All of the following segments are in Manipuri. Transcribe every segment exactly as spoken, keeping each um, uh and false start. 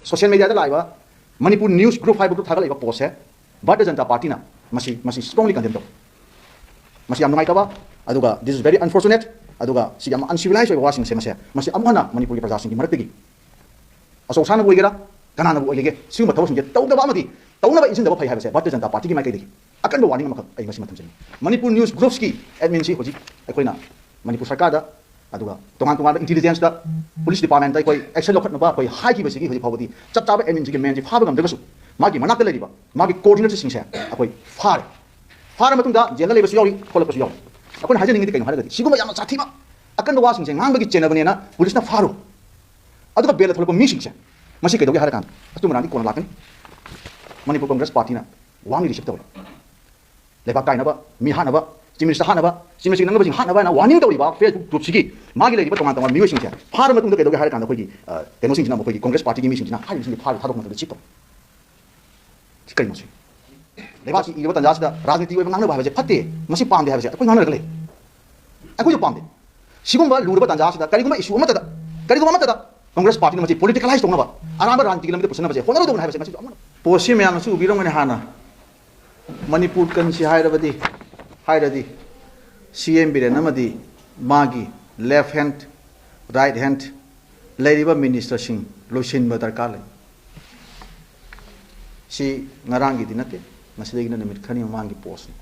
ꯁꯣꯁꯤꯌꯦꯜ ꯃꯦꯗꯤꯌꯥꯗ ꯂꯥꯛꯏꯕ ꯃꯅꯤꯄꯨꯔ ꯅ꯭ꯌꯨꯁ ꯒ꯭ꯔꯨꯞ ꯍꯥꯏꯕ ꯒ꯭ꯔꯨꯞ ꯊꯥꯒꯠꯂꯛꯏꯕ ꯄꯣꯁꯁꯦ ꯚꯥꯔꯇꯤꯌ ꯖꯅꯇꯥ ꯄꯥꯔꯇꯤꯅ ꯃꯁꯤ ꯃꯁꯤ strongly condemn ꯇꯧꯏ꯫ ꯃꯁꯤ ꯌꯥꯝ ꯅꯨꯡꯉꯥꯏꯇꯕ, ꯑꯗꯨꯒ this is very unfortunate, ꯑꯗꯨꯒ ꯁꯤ ꯌꯥꯝ uncivilized ꯑꯣꯏꯕ ꯋꯥꯁꯤꯡꯁꯦ ꯃꯁꯦ ꯃꯁꯤ ꯑꯃꯨꯛ ꯍꯟꯅ ꯃꯅꯤꯄꯨꯔꯒꯤ ꯄ꯭ꯔꯖꯥꯁꯤꯡꯒꯤ ꯃꯔꯛꯇꯒꯤ ꯑꯆꯧ ꯑꯁꯥꯡꯅꯕꯨ ꯑꯣꯏꯒꯦꯔꯥ, ꯀꯅꯥꯅꯕꯨ ꯑꯣꯏꯒꯦꯒꯦ, ꯁꯤꯒꯨꯝꯕ ꯊꯕꯛꯁꯤꯡꯁꯦ ꯇꯧꯗꯕ ꯑꯃꯗꯤ ꯇꯧꯅꯕ ꯏꯟꯁꯤꯟꯗꯕ ꯐꯩ ꯍꯥꯏꯕꯁꯦ ꯚꯥꯔꯇꯤꯌ ꯖꯅꯇꯥ ꯄꯥꯔꯇꯤꯒꯤ ꯃꯥꯏꯀꯩꯗꯒꯤ ꯑꯀꯟꯕ ꯋꯥꯔꯅꯤꯡ ꯑꯃꯈꯛ ꯑꯩ ꯉꯁꯤ ꯊꯝꯖꯅꯤꯡꯉꯤ꯫ ꯃꯅꯤꯄꯨꯔ ꯅ꯭ꯌꯨꯁ ꯒ꯭ꯔꯨꯞꯁꯀꯤ ꯑꯦꯗꯃꯤꯟꯁꯤ ꯍꯧꯖꯤꯛ ꯑꯩꯈꯣꯏꯅ ꯃꯅꯤꯄꯨꯔ ꯁꯔꯀꯥꯔꯗ, ꯑꯗꯨꯒ ꯇꯣꯉꯥꯟ ꯇꯣꯉꯥꯟꯕ ꯏꯟꯇꯤꯂꯤꯖꯦꯟꯁꯇ, ꯄꯨꯂꯤꯁ ꯗꯤꯄꯥꯔꯠꯃꯦꯟꯇ ꯑꯩꯈꯣꯏ ꯑꯦꯛꯁꯟ ꯂꯧꯈꯠꯅꯕ ꯑꯩꯈꯣꯏ ꯍꯥꯏꯈꯤꯕꯁꯤꯒꯤ ꯍꯧꯖꯤꯛ ꯐꯥꯎꯕꯗꯤ ꯆꯞ ꯆꯥꯕ ꯑꯦꯗꯃꯤꯟꯁꯤꯒꯤ ꯃꯦꯟꯁꯤ ꯐꯥꯕ ꯉꯝꯗ꯭ꯔꯒꯁꯨ, ꯃꯥꯒꯤ ꯃꯅꯥꯛꯇ ꯂꯩꯔꯤꯕ ꯃꯥꯒꯤ ꯀꯣꯑꯣꯔꯗꯤꯅꯦꯇꯔꯁꯤꯡꯁꯦ ꯑꯩꯈꯣꯏ ꯐꯥꯔꯦ꯫ ꯐꯥꯔ ꯃꯇꯨꯡꯗ ꯖꯦꯜꯗ ꯂꯩꯕꯁꯨ ꯌꯥꯎꯔꯤ, ꯊꯣꯛꯂꯛꯄꯁꯨ ꯌꯥꯎꯔꯤ꯫ ꯑꯩꯈꯣꯏꯅ ꯍꯥꯏꯖꯅꯤꯡꯉꯤꯗꯤ ꯀꯩꯅꯣ ꯍꯥꯏꯔꯒꯗꯤ, ꯁꯤꯒꯨꯝꯕ ꯌꯥꯝꯅ ꯁꯥꯊꯤꯕ, ꯑꯀꯟꯕ ꯋꯥꯁꯤꯡꯁꯦ ꯉꯥꯡꯕꯒꯤ ꯆꯦꯟꯅꯕꯅꯦꯅ ꯄꯨꯂꯤꯁꯅ ꯐꯥꯔꯨ, ꯑꯗꯨꯒ ꯕꯦꯜꯗ ꯊꯣꯛꯂꯛꯄ ꯃꯤꯁꯤꯡꯁꯦ ꯃꯁꯤ ꯀꯩꯗꯧꯒꯦ ꯍꯥꯏꯔꯀꯥꯟꯗ, ꯑꯁ, ꯃꯔꯥꯡꯗꯤ ꯀꯣꯟꯅ ꯂꯥꯛꯀꯅꯤ꯫ ꯃꯅꯤꯄꯨꯔ ꯀꯣꯡꯒ꯭ꯔꯦꯁ ꯄꯥꯔꯇꯤꯅ warmly receive ꯇꯧꯔꯦ꯫ ꯂꯩꯕꯥꯛ ꯀꯥꯏꯅꯕ, ꯃꯤ ꯍꯥꯠꯅꯕ, ꯆꯤꯞ ꯃꯤꯅꯤꯁꯇꯔ ꯍꯥꯠꯅꯕ, ꯆꯤꯞ ꯃꯤꯅꯤꯁꯇꯔ ꯅꯪꯅꯕꯁꯤꯡ ꯍꯥꯠꯅꯕ ꯍꯥꯏꯅ ꯋꯥꯔꯅꯤꯡ ꯇꯧꯔꯤꯕ ꯐꯦꯁꯕꯨꯛ ꯒ꯭ꯔꯨꯞꯁꯤꯒꯤ ꯃꯥꯒꯤ ꯂꯩꯔꯤꯕ ꯇꯣꯉꯥꯟ ꯇꯣꯉꯥꯟꯕ ꯃꯤꯑꯣꯏꯁꯤꯡꯁꯦ ꯐꯥꯔ ꯃꯇꯨꯡꯗ ꯀꯩꯗꯧꯒꯦ ꯍꯥꯏꯔ ꯀꯥꯟꯗ, ꯑꯩꯈꯣꯏꯒꯤ, ꯑ, ꯀꯩꯅꯣꯁꯤꯡꯁꯤꯅ, ꯃꯈꯣꯏꯒꯤ ꯀꯣꯡꯒ꯭ꯔꯦꯁ ꯄꯥꯔꯇꯤꯒꯤ ꯃꯤꯁꯤꯡꯁꯤꯅ ꯍꯥꯏꯔꯤꯕꯁꯤꯡꯁꯦ ꯐꯥꯔ ꯊꯥꯗꯣꯛꯄ ꯃꯇꯝꯗ ꯆꯤꯞ ꯇꯧ꯫ ꯁꯤ ꯀꯩꯅꯣ ꯁꯤ? ꯂꯩꯕꯥꯛꯀꯤ ꯏꯔꯕ ꯇꯥꯟꯖꯥꯁꯤꯗ ꯔꯥꯖꯅꯤꯇꯤ ꯑꯣꯏꯕ ꯉꯥꯡꯅꯕ ꯍꯥꯏꯕꯁꯦ ꯐꯠꯇꯦ, ꯃꯁꯤ ꯄꯥꯝꯗꯦ ꯍꯥꯏꯕꯁꯦ ꯑꯩꯈꯣꯏ ꯉꯥꯡꯅꯔꯒ ꯂꯩ꯫ ꯑꯩꯈꯣꯏꯁꯨ ꯄꯥꯝꯗꯦ꯫ ꯁꯤꯒꯨꯝꯕ ꯂꯨꯔꯕ ꯇꯥꯟꯖꯥꯁꯤꯗ ꯀꯔꯤꯒꯨꯝꯕ ꯏꯁꯨ ꯑꯃꯠꯇꯗ, ꯀꯔꯤꯒꯨꯝꯕ ꯑꯃꯠꯇꯗ ꯀꯣꯡꯒ꯭ꯔꯦꯁ ꯄꯥꯔꯇꯤꯅ ꯃꯁꯤ ꯄꯣꯂꯤꯇꯤꯀꯦꯂꯥꯏꯁ ꯇꯧꯅꯕ, ꯑꯔꯥꯟꯕ ꯔꯥꯖꯅꯤꯇꯤꯒꯤ ꯂꯝꯕꯤꯗ ꯄꯨꯁꯤꯟꯅꯕꯁꯦ ꯍꯣꯠꯅꯔꯣꯏꯗꯧꯕꯅꯤ ꯍꯥꯏꯕꯁꯦ ꯉꯁꯤꯁꯨ ꯑꯃꯨꯛ ꯄꯣꯁꯁꯤ ꯃꯌꯥꯝꯅꯁꯨ ꯎꯕꯤꯔꯝꯒꯅꯤ꯫ ꯍꯥꯟꯅ ꯃꯅꯤꯄꯨꯔ ꯀꯟꯁꯤ ꯍꯥꯏꯔꯕꯗꯤ, ꯍꯥꯏꯔꯗꯤ ꯁꯤ ꯑꯦꯝ ꯕꯤꯔꯦꯟ ꯑꯃꯗꯤ ꯃꯥꯒꯤ left hand, right hand ꯂꯩꯔꯤꯕ ꯃꯤꯅꯤꯁꯇꯔꯁꯤꯡ ꯂꯣꯏꯁꯤꯟꯕ ꯗꯔꯀꯥꯔ ꯂꯩ꯫ ꯁꯤ ꯉꯔꯥꯡꯒꯤꯗꯤ ꯅꯠꯇꯦ, ꯉꯁꯤꯗꯒꯤꯅ ꯅꯨꯃꯤꯠ ꯈꯔꯅꯤ ꯃꯃꯥꯡꯒꯤ ꯄꯣꯁꯅꯤ꯫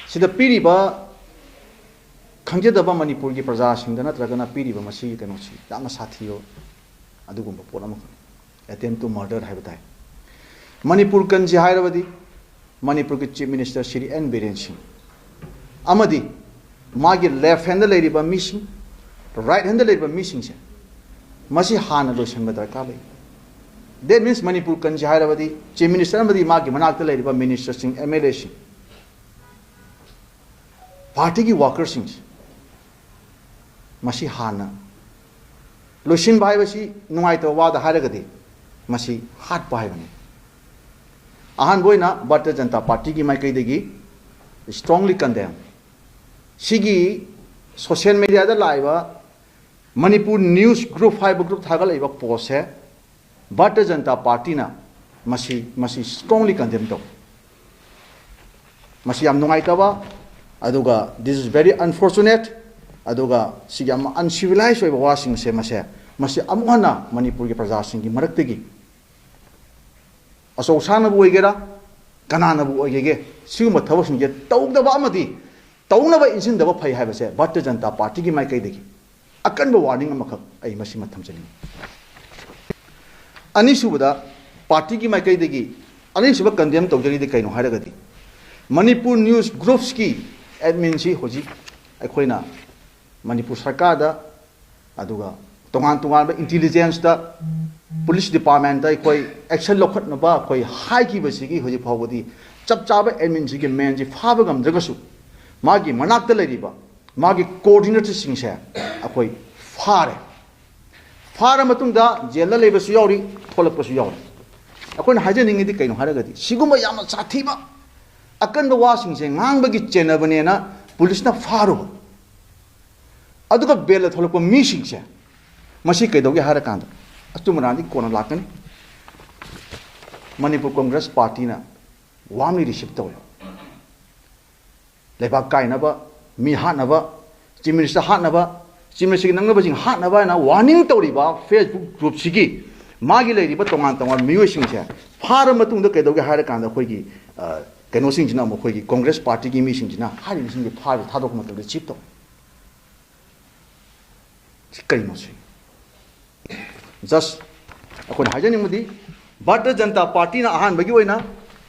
ꯁꯤꯗ ꯄꯤꯔꯤꯕ ꯈꯪꯖꯗꯕ ꯃꯅꯤꯄꯨꯔꯒꯤ ꯄ꯭ꯔꯖꯥꯁꯤꯡꯗ ꯅꯠꯇ꯭ꯔꯒꯅ ꯄꯤꯔꯤꯕ ꯃꯁꯤꯒꯤ ꯀꯩꯅꯣꯁꯤ ꯌꯥꯝꯅ ꯁꯥꯊꯤꯕ ꯑꯗꯨꯒꯨꯝꯕ ꯄꯣꯠ ꯑꯃꯈꯛꯅꯤ꯫ Attempt to murder ꯍꯥꯏꯕ ꯇꯥꯏ꯫ ꯃꯅꯤꯄꯨꯔ ꯀꯟꯁꯤ ꯍꯥꯏꯔꯕꯗꯤ ꯃꯅꯤꯄꯨꯔꯒꯤ chief minister Shri N Biren Singh ꯑꯃꯗꯤ ꯃꯥꯒꯤ left hand ꯂꯩꯔꯤꯕ ꯃꯤꯁꯤꯡ, right hand ꯂꯩꯔꯤꯕ ꯃꯤꯁꯤꯡꯁꯦ ꯃꯁꯤ ꯍꯥꯟꯅ ꯂꯣꯏꯁꯤꯟꯕ ꯗꯔꯀꯥꯔ ꯂꯩ꯫ That means ꯃꯅꯤꯄꯨꯔ ꯀꯟꯁꯤ ꯍꯥꯏꯔꯕꯗꯤ ꯆꯤꯞ ꯃꯤꯅꯤꯁꯇꯔ ꯑꯃꯗꯤ ꯃꯥꯒꯤ ꯃꯅꯥꯛꯇ ꯂꯩꯔꯤꯕ ꯃꯤꯅꯤꯁꯇꯔꯁꯤꯡ, ꯑꯦꯝ ꯑꯦꯜ ꯑꯦꯁꯤꯡ, ꯄꯥꯔꯇꯤꯒꯤ ꯋꯥꯀꯔꯁꯤꯡꯁꯦ ꯃꯁꯤ ꯍꯥꯟꯅ ꯂꯣꯏꯁꯤꯟꯕ ꯍꯥꯏꯕꯁꯤ ꯅꯨꯡꯉꯥꯏꯇꯕ ꯋꯥꯗ ꯍꯥꯏꯔꯒꯗꯤ ꯃꯁꯤ ꯍꯥꯠꯄ ꯍꯥꯏꯕꯅꯤ꯫ ꯑꯍꯥꯟꯕ ꯑꯣꯏꯅ ꯚꯥꯔꯇꯤꯌ ꯖꯅꯇꯥ ꯄꯥꯔꯇꯤꯒꯤ ꯃꯥꯏꯀꯩꯗꯒꯤ strongly condemn꯫ ꯁꯤꯒꯤ ꯁꯣꯁꯤꯌꯦꯜ ꯃꯦꯗꯤꯌꯥꯗ ꯂꯥꯛꯏꯕ ꯃꯅꯤꯄꯨꯔ ꯅ꯭ꯌꯨꯁ ꯒ꯭ꯔꯨꯞ ꯍꯥꯏꯕ ꯒ꯭ꯔꯨꯞ ꯊꯥꯒꯠꯂꯛꯏꯕ ꯄꯣꯁꯁꯦ ꯚꯥꯔꯇꯤꯌ ꯖꯅꯇꯥ ꯄꯥꯔꯇꯤꯅ ꯃꯁꯤ, ꯃꯁꯤ strongly condemn ꯇꯧꯏ꯫ ꯃꯁꯤ ꯌꯥꯝ ꯅꯨꯡꯉꯥꯏꯇꯕ, ꯑꯗꯨꯒ this is very unfortunate, ꯑꯗꯨꯒ ꯁꯤꯒꯤ ꯌꯥꯝ uncivilized ꯑꯣꯏꯕ ꯋꯥꯁꯤꯡꯁꯦ, ꯃꯁꯦ, ꯃꯁꯤ ꯑꯃꯨꯛ ꯍꯟꯅ ꯃꯅꯤꯄꯨꯔꯒꯤ ꯄ꯭ꯔꯖꯥꯁꯤꯡꯒꯤ ꯃꯔꯛꯇꯒꯤ ꯑꯆꯧ ꯑꯁꯥꯡꯅꯕꯨ ꯑꯣꯏꯒꯦꯔꯥ, ꯀꯅꯥꯅꯕꯨ ꯑꯣꯏꯒꯦꯒꯦ, ꯁꯤꯒꯨꯝꯕ ꯊꯕꯛꯁꯤꯡꯁꯦ ꯇꯧꯗꯕ ꯑꯃꯗꯤ ꯇꯧꯅꯕ ꯏꯟꯁꯤꯟꯗꯕ ꯐꯩ ꯍꯥꯏꯕꯁꯦ ꯚꯥꯔꯇꯤꯌ ꯖꯅꯇꯥ ꯄꯥꯔꯇꯤꯒꯤ ꯃꯥꯏꯀꯩꯗꯒꯤ ꯑꯀꯟꯕ warning ꯑꯃꯈꯛ ꯑꯩ ꯃꯁꯤꯃ ꯊꯝꯖꯅꯤꯡꯏ꯫ ꯑꯅꯤꯁꯨꯕꯗ, ꯄꯥꯔꯇꯤꯒꯤ ꯃꯥꯏꯀꯩꯗꯒꯤ ꯑꯅꯤꯁꯨꯕ condemn ꯇꯧꯖꯔꯤꯗꯤ ꯀꯩꯅꯣ ꯍꯥꯏꯔꯒꯗꯤ, ꯃꯅꯤꯄꯨꯔ ꯅ꯭ꯌꯨꯁ ꯒ꯭ꯔꯨꯞꯁꯀꯤ ꯑꯦꯗꯃꯤꯟꯁꯤ ꯍꯧꯖꯤꯛ ꯑꯩꯈꯣꯏꯅ ꯃꯅꯤꯄꯨꯔ ꯁꯔꯀꯥꯔꯗ, ꯑꯗꯨꯒ ꯇꯣꯉꯥꯟ ꯇꯣꯉꯥꯟꯕ ꯏꯟꯇꯤꯂꯤꯖꯦꯟꯁꯇ, ꯄꯨꯂꯤꯁ ꯗꯤꯄꯥꯔꯠꯃꯦꯟꯇ ꯑꯩꯈꯣꯏ ꯑꯦꯛꯁꯟ ꯂꯧꯈꯠꯅꯕ ꯑꯩꯈꯣꯏ ꯍꯥꯏꯈꯤꯕꯁꯤꯒꯤ ꯍꯧꯖꯤꯛ ꯐꯥꯎꯕꯗꯤ ꯆꯞ ꯆꯥꯕ ꯑꯦꯗꯃꯤꯟꯁꯤꯒꯤ ꯃꯦꯟꯁꯤ ꯐꯥꯕ ꯉꯝꯗ꯭ꯔꯒꯁꯨ, ꯃꯥꯒꯤ ꯃꯅꯥꯛꯇ ꯂꯩꯔꯤꯕ ꯃꯥꯒꯤ ꯀꯣꯑꯣꯔꯗꯤꯅꯦꯇꯔꯁꯤꯡꯁꯦ ꯑꯩꯈꯣꯏ ꯐꯥꯔꯦ꯫ ꯐꯥꯔ ꯃꯇꯨꯡꯗ ꯖꯦꯜꯗ ꯂꯩꯕꯁꯨ ꯌꯥꯎꯔꯤ, ꯊꯣꯛꯂꯛꯄꯁꯨ ꯌꯥꯎꯔꯤ꯫ ꯑꯩꯈꯣꯏꯅ ꯍꯥꯏꯖꯅꯤꯡꯉꯤꯗꯤ ꯀꯩꯅꯣ ꯍꯥꯏꯔꯒꯗꯤ, ꯁꯤꯒꯨꯝꯕ ꯌꯥꯝꯅ ꯁꯥꯊꯤꯕ ꯑꯀꯟꯕ ꯋꯥꯁꯤꯡꯁꯦ ꯉꯥꯡꯕꯒꯤ ꯆꯦꯟꯅꯕꯅꯦꯅ ꯄꯨꯂꯤꯁꯅ ꯐꯥꯔꯨꯕ, ꯑꯗꯨꯒ ꯕꯦꯜꯗ ꯊꯣꯛꯂꯛꯄ ꯃꯤꯁꯤꯡꯁꯦ, ꯃꯁꯤ ꯀꯩꯗꯧꯒꯦ ꯍꯥꯏꯔꯀꯥꯟꯗ, ꯑꯆꯨꯝ ꯑꯔꯥꯟꯗꯤ ꯀꯣꯟꯅ ꯂꯥꯛꯀꯅꯤ꯫ ꯃꯅꯤꯄꯨꯔ ꯀꯣꯡꯒ꯭ꯔꯦꯁ ꯄꯥꯔꯇꯤꯅ warmly receive ꯇꯧꯔꯦ꯫ ꯂꯩꯕꯥꯛ ꯀꯥꯏꯅꯕ, ꯃꯤ ꯍꯥꯠꯅꯕ, ꯆꯤꯐ ꯃꯤꯅꯤꯁꯇꯔ ꯍꯥꯠꯅꯕ, ꯆꯤꯐ ꯃꯤꯅꯤꯁꯇꯔꯒꯤ ꯅꯛꯅꯕꯁꯤꯡ ꯍꯥꯠꯅꯕ ꯍꯥꯏꯅ warning ꯇꯧꯔꯤꯕ Facebook ꯒ꯭ꯔꯨꯞꯁꯤꯒꯤ ꯃꯥꯒꯤ ꯂꯩꯔꯤꯕ ꯇꯣꯉꯥꯟ ꯇꯣꯉꯥꯟꯕ ꯃꯤꯑꯣꯏꯁꯤꯡꯁꯦ ꯐꯥꯔ ꯃꯇꯨꯡꯗ ꯀꯩꯗꯧꯒꯦ ꯍꯥꯏꯔꯀꯥꯟꯗ, ꯑꯩꯈꯣꯏꯒꯤ, ꯑ, ꯀꯩꯅꯣꯁꯤꯡꯁꯤꯅ ꯑꯃꯨꯛ, ꯑꯩꯈꯣꯏꯒꯤ ꯀꯣꯡꯒ꯭ꯔꯦꯁ ꯄꯥꯔꯇꯤꯒꯤ ꯃꯤꯁꯤꯡꯁꯤꯅ ꯍꯥꯏꯔꯤꯕꯁꯤꯡꯁꯦ ꯐꯥꯔ ꯊꯥꯗꯣꯛꯄ ꯃꯇꯝꯗ receive ꯇꯧ꯫ ꯁꯤ ꯀꯩꯅꯣ ꯁꯤ? Just ꯑꯩꯈꯣꯏꯅ ꯍꯥꯏꯖꯅꯤꯡꯕꯗꯤ, ꯚꯥꯔꯇꯤꯌ ꯖꯅꯇꯥ ꯄꯥꯔꯇꯤꯅ ꯑꯍꯥꯟꯕꯒꯤ ꯑꯣꯏꯅ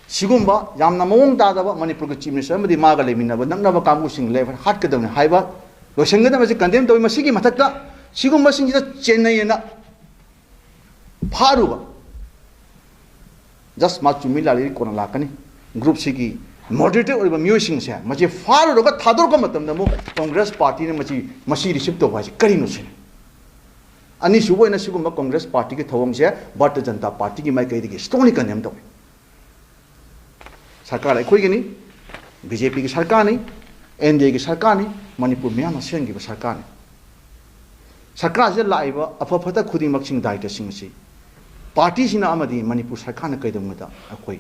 ꯁꯤꯒꯨꯝꯕ ꯌꯥꯝꯅ ꯃꯑꯣꯡ ꯇꯥꯗꯕ, ꯃꯅꯤꯄꯨꯔꯒꯤ ꯆꯤꯐ ꯃꯤꯅꯤꯁꯇꯔ ꯑꯃꯗꯤ ꯃꯥꯒ ꯂꯩꯃꯤꯟꯅꯕ ꯅꯛꯅꯕ ꯀꯥꯡꯕꯨꯁꯤꯡ ꯂꯩ ꯍꯥꯠꯀꯗꯕꯅꯤ ꯍꯥꯏꯕ, ꯂꯣꯏꯁꯤꯟꯒꯗꯕꯁꯤ condemn ꯇꯧꯏ꯫ ꯃꯁꯤꯒꯤ ꯃꯊꯛꯇ ꯁꯤꯒꯨꯝꯕꯁꯤꯡꯁꯤꯗ ꯆꯦꯟꯅꯩꯌꯦꯅ ꯐꯥꯔꯨꯕ, just ꯃꯥ ꯆꯨꯝꯃꯤ ꯂꯥꯜꯂꯤ ꯀꯣꯟꯅ ꯂꯥꯛꯀꯅꯤ꯫ ꯒ꯭ꯔꯨꯞꯁꯤꯒꯤ moderator ꯑꯣꯏꯔꯤꯕ ꯃꯤꯑꯣꯏꯁꯤꯡꯁꯦ ꯃꯁꯤ ꯐꯥꯔꯨꯔꯒ ꯊꯥꯗꯣꯔꯛꯄ ꯃꯇꯝꯗ ꯑꯃꯨꯛ ꯀꯣꯡꯒ꯭ꯔꯦꯁ ꯄꯥꯔꯇꯤꯅ ꯃꯁꯤ, ꯃꯁꯤ receive ꯇꯧꯕ ꯍꯥꯏꯁꯦ ꯀꯔꯤꯅꯣ ꯁꯤꯅꯤ꯫ ꯑꯅꯤꯁꯨꯕ ꯑꯣꯏꯅ ꯁꯤꯒꯨꯝꯕ ꯀꯣꯡꯒ꯭ꯔꯦꯁ ꯄꯥꯔꯇꯤꯒꯤ ꯊꯧꯑꯣꯡꯁꯦ ꯚꯥꯔꯇꯤꯌ ꯖꯅꯇꯥ ꯄꯥꯔꯇꯤꯒꯤ ꯃꯥꯏꯀꯩꯗꯒꯤ strongly condemn ꯇꯧꯏ꯫ ꯁꯔꯀꯥꯔ ꯑꯩꯈꯣꯏꯒꯤꯅꯤ, ꯕꯤ ꯖꯦ ꯄꯤꯒꯤ ꯁꯔꯀꯥꯔꯅꯤ, ꯑꯦꯟ ꯗꯤ ꯑꯦꯒꯤ ꯁꯔꯀꯥꯔꯅꯤ, ꯃꯅꯤꯄꯨꯔ ꯃꯤꯌꯥꯝꯅ ꯁꯦꯝꯈꯤꯕ ꯁꯔꯀꯥꯔꯅꯤ꯫ ꯁꯔꯀꯥꯔꯁꯤꯗ ꯂꯥꯛꯏꯕ ꯑꯐ ꯐꯠꯇ ꯈꯨꯗꯤꯡꯃꯛꯁꯤꯡ, ꯗꯥꯌꯤꯇ꯭ꯕꯁꯤꯡ ꯑꯁꯤ ꯄꯥꯔꯇꯤꯁꯤꯅ ꯑꯃꯗꯤ ꯃꯅꯤꯄꯨꯔ ꯁꯔꯀꯥꯔꯅ ꯀꯩꯗꯧꯉꯩꯗ ꯑꯩꯈꯣꯏ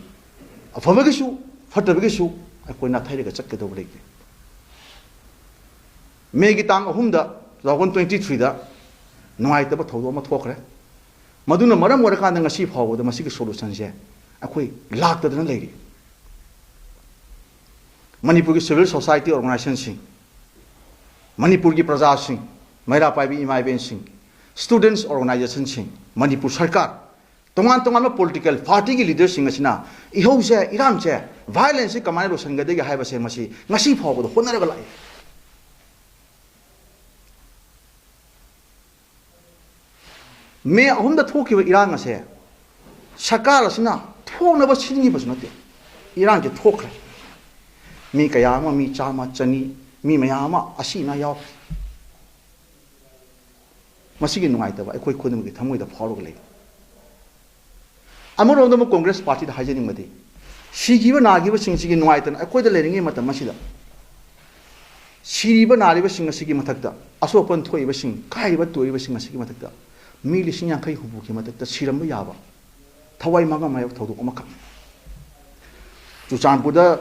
ꯑꯐꯕꯒꯤꯁꯨ ꯐꯠꯇꯕꯒꯤꯁꯨ ꯑꯩꯈꯣꯏ ꯅꯥꯊꯩꯔꯒ ꯆꯠꯀꯗꯧꯕ ꯂꯩꯇꯦ꯫ ꯃꯦꯒꯤ ꯇꯥꯡ ꯑꯍꯨꯝꯗ, two thousand twenty threeꯗ ꯅꯨꯡꯉꯥꯏꯇꯕ ꯊꯧꯗꯣꯛ ꯑꯃ ꯊꯣꯛꯈ꯭ꯔꯦ꯫ ꯃꯗꯨꯅ ꯃꯔꯝ ꯑꯣꯏꯔꯀꯥꯟꯗ ꯉꯁꯤ ꯐꯥꯎꯕꯗ ꯃꯁꯤꯒꯤ solutionꯁꯦ ꯑꯩꯈꯣꯏ ꯂꯥꯛꯇꯗꯅ ꯂꯩꯔꯤ꯫ ꯃꯅꯤꯄꯨꯔꯒꯤ civil society organizationꯁꯤꯡ, ꯃꯅꯤꯄꯨꯔꯒꯤ ꯄ꯭ꯔꯖꯥꯁꯤꯡ, ꯃꯩꯔꯥ ꯄꯥꯏꯕꯤ ꯏꯃꯥ ꯏꯕꯦꯟꯁꯤꯡ, students organizationꯁꯤꯡ, ꯃꯅꯤꯄꯨꯔ ꯁꯔꯀꯥꯔ, ꯇꯣꯉꯥꯟ ꯇꯣꯉꯥꯟꯕ political partyꯒꯤ leaderꯁꯤꯡ ꯑꯁꯤꯅ ꯏꯍꯧꯁꯦ, ꯏꯔꯥꯡꯁꯦ, violenceꯁꯦ ꯀꯃꯥꯏꯅ ꯂꯣꯏꯁꯤꯟꯒꯗꯒꯦ ꯍꯥꯏꯕꯁꯦ ꯃꯁꯤ ꯉꯁꯤ ꯐꯥꯎꯕꯗ ꯍꯣꯠꯅꯔꯒ ꯂꯥꯛꯏ꯫ ꯃꯦ ꯑꯍꯨꯝꯗ ꯊꯣꯛꯈꯤꯕ ꯏꯔꯥꯡ ꯑꯁꯦ ꯁꯔꯀꯥꯔ ꯑꯁꯤꯅ ꯊꯣꯛꯅꯕ ꯁꯤꯟꯈꯤꯕꯁꯨ ꯅꯠꯇꯦ꯫ ꯏꯔꯥꯡꯁꯦ ꯊꯣꯛꯈ꯭ꯔꯦ꯫ ꯃꯤ ꯀꯌꯥ ꯑꯃ, ꯃꯤ ꯆꯥꯝꯃ, ꯆꯅꯤ, ꯃꯤ ꯃꯌꯥꯝ ꯑꯃ ꯑꯁꯤ ꯑꯅꯥ ꯌꯥꯎꯈ꯭ꯔꯦ꯫ ꯃꯁꯤꯒꯤ ꯅꯨꯡꯉꯥꯏꯇꯕ ꯑꯩꯈꯣꯏ ꯈꯨꯗꯤꯡꯃꯛꯀꯤ ꯊꯃꯣꯏꯗ ꯐꯥꯎꯔꯒ ꯂꯩ꯫ ꯑꯃꯔꯣꯝꯗ ꯑꯃꯨꯛ ꯀꯣꯡꯒ꯭ꯔꯦꯁ ꯄꯥꯔꯇꯤꯗ ꯍꯥꯏꯖꯅꯤꯡꯕꯗꯤ, ꯁꯤꯈꯤꯕ ꯅꯥꯈꯤꯕꯁꯤꯡꯁꯤꯒꯤ ꯅꯨꯡꯉꯥꯏꯇꯅ ꯑꯩꯈꯣꯏꯗ ꯂꯩꯔꯤꯉꯩ ꯃꯇꯝ ꯑꯁꯤꯗ, ꯁꯤꯔꯤꯕ ꯅꯥꯔꯤꯕꯁꯤꯡ ꯑꯁꯤꯒꯤ ꯃꯊꯛꯇ, ꯑꯁꯣꯛ ꯑꯄꯟ ꯊꯣꯛꯏꯕꯁꯤꯡ, ꯀꯥꯏꯔꯤꯕ ꯇꯣꯛꯏꯕꯁꯤꯡ ꯑꯁꯤꯒꯤ ꯃꯊꯛꯇ, ꯃꯤ ꯂꯤꯁꯤꯡ ꯌꯥꯡꯈꯩ ꯍꯨꯝꯐꯨꯒꯤ ꯃꯊꯛꯇ ꯁꯤꯔꯝꯕ ꯌꯥꯕ, ꯊꯋꯥꯏ ꯃꯥꯡꯉꯝꯕ ꯌꯥꯕ ꯊꯧꯗꯣꯛ ꯑꯃꯈꯛ꯫ ꯆꯨꯔꯆꯥꯟꯄꯨꯔꯗ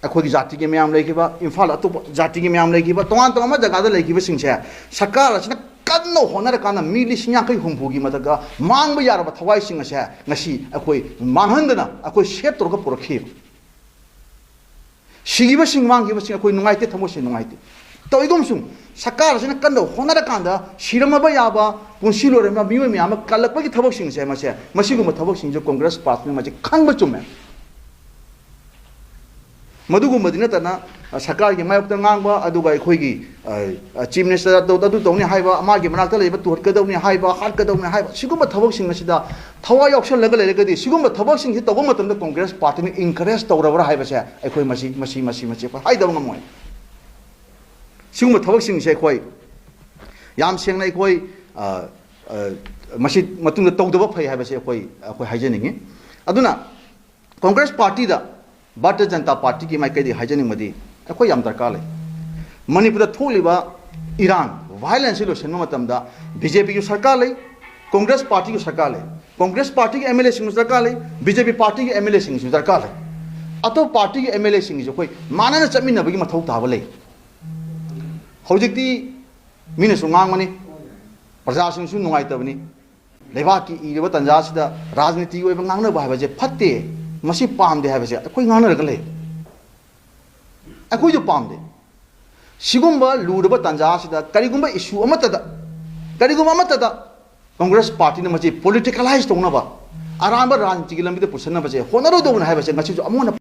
ꯑꯩꯈꯣꯏꯒꯤ ꯖꯥꯇꯤꯒꯤ ꯃꯌꯥꯝ ꯂꯩꯈꯤꯕ, ꯏꯝꯐꯥꯜꯗ ꯑꯇꯣꯞꯄ ꯖꯥꯇꯤꯒꯤ ꯃꯌꯥꯝ ꯂꯩꯈꯤꯕ, ꯇꯣꯉꯥꯟ ꯇꯣꯉꯥꯟꯕ ꯖꯒꯥꯗ ꯂꯩꯈꯤꯕꯁꯤꯡꯁꯦ ꯁꯔꯀꯥꯔ ꯑꯁꯤꯅ ꯀꯟꯅ ꯍꯣꯠꯅꯔꯀꯥꯟꯗ ꯃꯤ ꯂꯤꯁꯤꯡ ꯌꯥꯡꯈꯩ ꯍꯨꯝꯐꯨꯒꯤ ꯃꯊꯛꯇ ꯃꯥꯡꯕ ꯌꯥꯔꯕ ꯊꯋꯥꯏꯁꯤꯡ ꯑꯁꯦ ꯉꯁꯤ ꯑꯩꯈꯣꯏ ꯃꯥꯡꯍꯟꯗꯅ ꯑꯩꯈꯣꯏ save ꯇꯧꯔꯒ ꯄꯨꯔꯛꯈꯤꯕ꯫ ꯁꯤꯈꯤꯕꯁꯤꯡ, ꯃꯥꯡꯈꯤꯕꯁꯤꯡ ꯑꯩꯈꯣꯏ ꯅꯨꯡꯉꯥꯏꯇꯦ, ꯊꯃꯣꯏꯁꯦ ꯅꯨꯡꯉꯥꯏꯇꯦ꯫ ꯇꯧꯏꯒꯨꯝꯁꯨꯡ ꯁꯔꯀꯥꯔ ꯑꯁꯤꯅ ꯀꯟꯅ ꯍꯣꯠꯅꯔꯀꯥꯟꯗ ꯁꯤꯔꯝꯃꯕ ꯌꯥꯕ, ꯄꯨꯟꯁꯤ ꯂꯣꯏꯔꯝꯕ ꯃꯤꯑꯣꯏ ꯃꯌꯥꯝ ꯑꯃ ꯀꯜꯂꯛꯄꯒꯤ ꯊꯕꯛꯁꯤꯡꯁꯦ, ꯃꯁꯦ, ꯃꯁꯤꯒꯨꯝꯕ ꯊꯕꯛꯁꯤꯡꯁꯦ ꯀꯣꯡꯒ꯭ꯔꯦꯁ ꯄꯥꯔꯇꯤꯅ ꯃꯁꯤ ꯈꯪꯕ ꯆꯨꯝꯃꯦ꯫ ꯃꯗꯨꯒꯨꯝꯕꯗꯤ ꯅꯠꯇꯅ, ꯑ, ꯁꯔꯀꯥꯔꯒꯤ ꯃꯥꯌꯣꯛꯇ ꯉꯥꯡꯕ, ꯑꯗꯨꯒ ꯑꯩꯈꯣꯏꯒꯤ, ꯑ, ꯑ, Chief Minister ꯑꯗꯨ, ꯑꯗꯨ ꯇꯧꯅꯤ ꯍꯥꯏꯕ, ꯃꯥꯒꯤ ꯃꯅꯥꯛꯇ ꯂꯩꯕ ꯇꯨꯍꯠꯀꯗꯧꯅꯤ ꯍꯥꯏꯕ, ꯍꯥꯠꯀꯗꯧꯅꯤ ꯍꯥꯏꯕ, ꯁꯤꯒꯨꯝꯕ ꯊꯕꯛꯁꯤꯡ ꯑꯁꯤꯗ ꯊꯋꯥꯏ ꯌꯥꯎꯁꯜꯂꯒ ꯂꯩꯔꯒꯗꯤ, ꯁꯤꯒꯨꯝꯕ ꯊꯕꯛꯁꯤꯡꯁꯤ ꯇꯧꯕ ꯃꯇꯝꯗ ꯀꯣꯡꯒ꯭ꯔꯦꯁ ꯄꯥꯔꯇꯤꯅ encourage ꯇꯧꯔꯕ꯭ꯔꯥ ꯍꯥꯏꯕꯁꯦ ꯑꯩꯈꯣꯏ ꯃꯁꯤ, ꯃꯁꯤ, ꯃꯁꯤ, ꯃꯁꯤ ꯑꯩꯈꯣꯏ ꯍꯥꯏꯗꯕ ꯉꯝꯃꯣꯏ꯫ ꯁꯤꯒꯨꯝꯕ ꯊꯕꯛꯁꯤꯡꯁꯦ ꯑꯩꯈꯣꯏ ꯌꯥꯝ ꯁꯦꯡꯅ ꯑꯩꯈꯣꯏ, ꯑ, ꯑ, ꯃꯁꯤ ꯃꯇꯨꯡꯗ ꯇꯧꯗꯕ ꯐꯩ ꯍꯥꯏꯕꯁꯦ ꯑꯩꯈꯣꯏ, ꯑꯩꯈꯣꯏ ꯍꯥꯏꯖꯅꯤꯡꯉꯤ꯫ ꯑꯗꯨꯅ ꯀꯣꯡꯒ꯭ꯔꯦꯁ ꯄꯥꯔꯇꯤꯗ, ꯚꯥꯔꯇꯤꯌ ꯖꯅꯇꯥ ꯄꯥꯔꯇꯤꯒꯤ ꯃꯥꯏꯀꯩꯗꯒꯤ ꯍꯥꯏꯖꯅꯤꯡꯕꯗꯤ, ꯑꯩꯈꯣꯏ ꯌꯥꯝ ꯗꯔꯀꯥꯔ ꯂꯩ꯫ ꯃꯅꯤꯄꯨꯔꯗ ꯊꯣꯛꯂꯤꯕ ꯏꯔꯥꯡ, violence ꯁꯤ ꯂꯣꯏꯁꯤꯟꯕ ꯃꯇꯝꯗ ꯕꯤ ꯖꯦ ꯄꯤꯒꯤ ꯁꯔꯀꯥꯔ ꯂꯩ, ꯀꯣꯡꯒ꯭ꯔꯦꯁ ꯄꯥꯔꯇꯤꯒꯤ ꯁꯔꯀꯥꯔ ꯂꯩ꯫ ꯀꯣꯡꯒ꯭ꯔꯦꯁ ꯄꯥꯔꯇꯤꯒꯤ ꯑꯦꯝ ꯑꯦꯜ ꯑꯦꯁꯤꯡꯁꯨ ꯗꯔꯀꯥꯔ ꯂꯩ, ꯕꯤ ꯖꯦ ꯄꯤ ꯄꯥꯔꯇꯤꯒꯤ ꯑꯦꯝ ꯑꯦꯜ ꯑꯦꯁꯤꯡꯁꯨ ꯗꯔꯀꯥꯔ ꯂꯩ꯫ ꯑꯇꯣꯞꯄ ꯄꯥꯔꯇꯤꯒꯤ ꯑꯦꯝ ꯑꯦꯜ ꯑꯦꯁꯤꯡꯒꯤꯁꯨ ꯑꯩꯈꯣꯏ ꯃꯥꯟꯅꯅ ꯆꯠꯃꯤꯟꯅꯕꯒꯤ ꯃꯊꯧ ꯇꯥꯕ ꯂꯩ꯫ ꯍꯧꯖꯤꯛꯇꯤ ꯃꯤꯅꯁꯨ ꯉꯥꯡꯕꯅꯤ, ꯄ꯭ꯔꯖꯥꯁꯤꯡꯁꯨ ꯅꯨꯡꯉꯥꯏꯇꯕꯅꯤ꯫ ꯂꯩꯕꯥꯛꯀꯤ ꯏꯔꯕ ꯇꯥꯟꯖꯥꯁꯤꯗ ꯔꯥꯖꯅꯤꯇꯤꯒꯤ ꯑꯣꯏꯕ ꯉꯥꯡꯅꯕ ꯍꯥꯏꯕꯁꯦ ꯐꯠꯇꯦ, ꯃꯁꯤ ꯄꯥꯝꯗꯦ ꯍꯥꯏꯕꯁꯦ ꯑꯩꯈꯣꯏ ꯉꯥꯡꯅꯔꯒ ꯂꯩ꯫ ꯑꯩꯈꯣꯏꯁꯨ ꯄꯥꯝꯗꯦ꯫ ꯁꯤꯒꯨꯝꯕ ꯂꯨꯔꯕ ꯇꯥꯟꯖꯥꯁꯤꯗ ꯀꯔꯤꯒꯨꯝꯕ ꯏꯁꯨ ꯑꯃꯠꯇꯗ, ꯀꯔꯤꯒꯨꯝꯕ ꯑꯃꯠꯇꯗ ꯀꯣꯡꯒ꯭ꯔꯦꯁ ꯄꯥꯔꯇꯤꯅ ꯃꯁꯤ ꯄꯣꯂꯤꯇꯤꯀꯦꯂꯥꯏꯁ ꯇꯧꯅꯕ, ꯑꯔꯥꯟꯕ ꯔꯥꯖꯅꯤꯇꯤꯒꯤ ꯂꯝꯕꯤꯗ ꯄꯨꯁꯤꯟꯅꯕꯁꯦ ꯍꯣꯠꯅꯔꯣꯏꯗꯧꯕꯅꯤ ꯍꯥꯏꯕꯁꯦ ꯉꯁꯤꯁꯨ ꯑꯃꯨꯛ ꯍꯟꯅ